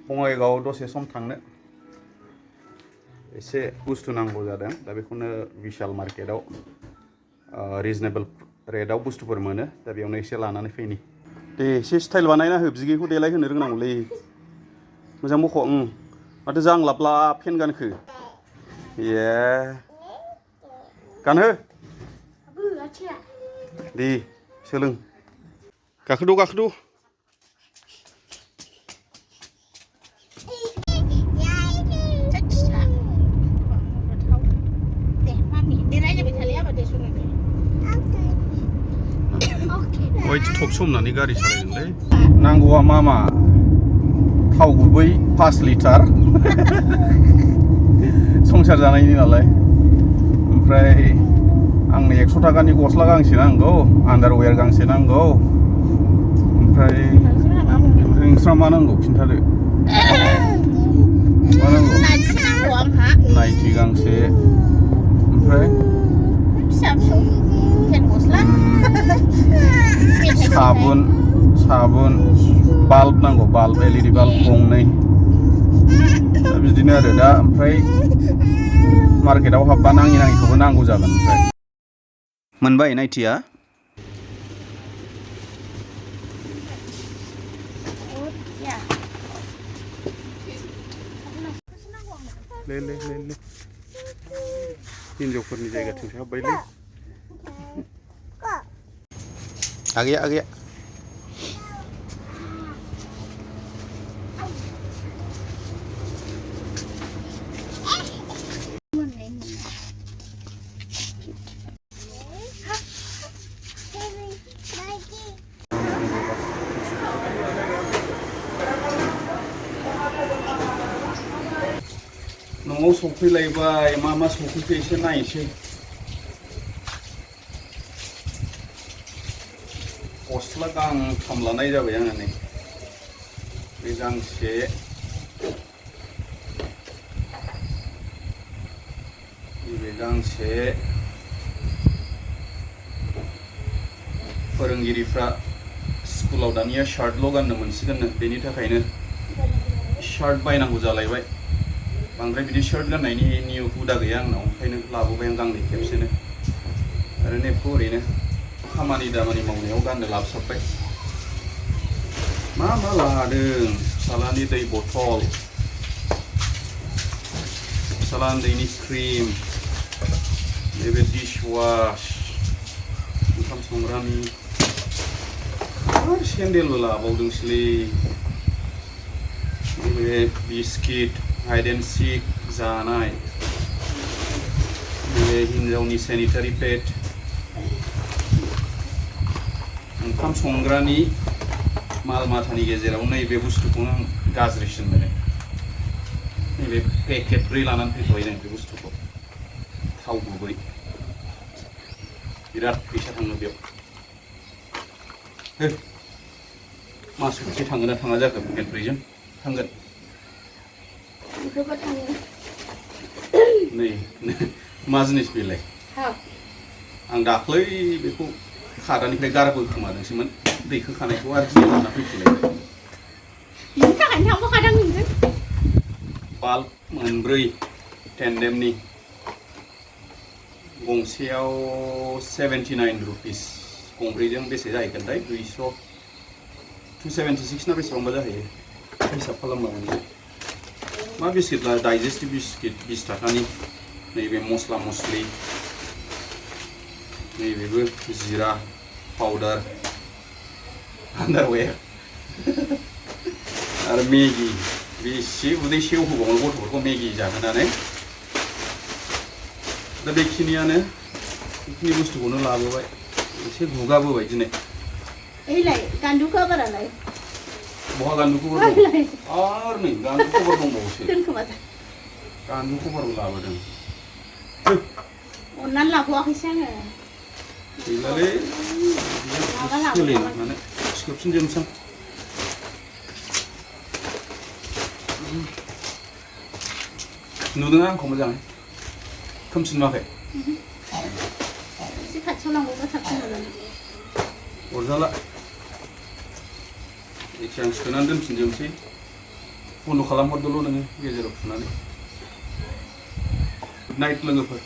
बङाइगावआव दसे सम थांनो एसे बुस्थु नांगौ जादों दा बेखौनो विशाल मार्केटआव रिजनेबल रेटआव बुस्थुफोर मोनो दा बेयावनो एसे लानानै फैनि दे एसे स्टाइल बानायना हो बिगैखौ देलाय होनो रोंनांगौलै मोजां बख' माथो जांलाब फेन गानखो ए गानहो दे सोलों गाखोद' थक समनानै गारि सालायदोंलै नांगौआ मा थाव गुबै 5 लिटार संसार जानायनि नालाय ओमफ्राय आंनो 100 थाखानि गस्ला गांसे नांगौ आन्डारवेर गांसे नांगौ ओमफ्राय नोंस्रा मा नांगौ खिन्थादो मा नांगौ नाइटि गांसे ओमफ्राय फिसा फेन गस्ला साबुन बाल्ब नांगौ बाल्ब LED बाल्ब गंनै दा बिदिनो आरो दा ओमफ्राय मार्केटआव हाबबा नाङिखौबो नांगौ जागोन ओमफ्राय मोनबाय नाइटिया ले हिन्जावफोरनि जायगाथिंसो हाबबायलै आगैया न'आव सफैलायबाय मा सफैखो एसे नायनोसै गस्ला गांथाम लानाय जाबाय आङो नै बे गांसे नैबे गांसे फोरोंगिरिफ्रा स्कुलाव दानिया शार्टल' गाननो मोनसिगोननो बेनि थाखायनो शार्ट बायनांगौ जालायबाय बांद्राय बिदि शार्ट गाननायनि नियु हुदा गैया आंनाव ओंखायनो लाबोबाय आं गांनै खेबसेनो आरो नेपखौ ओरैनो खामानि दामानि मावनायाव गाननो लाबोसाबबाय मा लादों फिसालानि दै बथल फिसालानि दैनि क्रिम नैबे डिशवाश ओंखाम संग्रानि आरो सेन्देलबो लाबावदोंसोलै नैबे बिस्किट हाइड एन्ड सिक जानाय नैबे हिन्जावनि सेनिटारि पेड ओंखाम संग्रानि माल माथानि गेजेराव नैबे बुस्थुखौनो आं गाज्रिसिन मोनो नैबे पेकेट 4 लानानै फैखाबाय जों बे बुस्थुखौ थाव गुबै बिराद फैसा थाङो बेयाव मास मोनसे थाङो ना थाङा जाखो पेकेट 4 जों थांगोन नै मा जिनिस बेलाय आं दाख्लै बेखौ खादानिफ्राय गारबोखोमादोंसोमोन दैखो खानायखौ आरो दिनै लाना फैफिनलायबाय बिनि थाखायनो थांबोखादों नोंजों बाल्ब मोनब्रै टेन्डेमनि गंसेयाव 79 रुपिस गंब्रैजों बेसे जाहैगोनथाय 276 ना बेसेबांबा जाहैयो हिसाब खालामबानो मा बिस्किट डाइजेस्टिभ बिस्किट 20 थाखानि नैबे मस्ला मस्लि नैबेबो जिरा पाउडार आन्डारवेर आरो मेगि बेसे उदै सेवहोबावनो गथ'फोरखौ मेगि जाहोनानै दा बेखिनि बुस्थुखौनो लाबोबाय एसे गुगाबोबाय दिनै एलाय गान्दु खबरालाय बहा गान्दु खबर दं आरो नै गान्दु खबर दंबावोसो गान्दु खबरबो लाबोदों अननानै लाबोआखैसो आङो गैलालै सोलिनो माने खोबफिनजोबनोसै नुदों आंखौ मोजाङै खोमसि नुवाखै एसे खाथियाव लांबावबा साबसिन मोनो अरजाला एखे आं सोनानै दोनफिनजोबनोसै बन्द' खालामहरदोल' नोङो गेजेराव थुनानै गुड नाइट लोगोफोर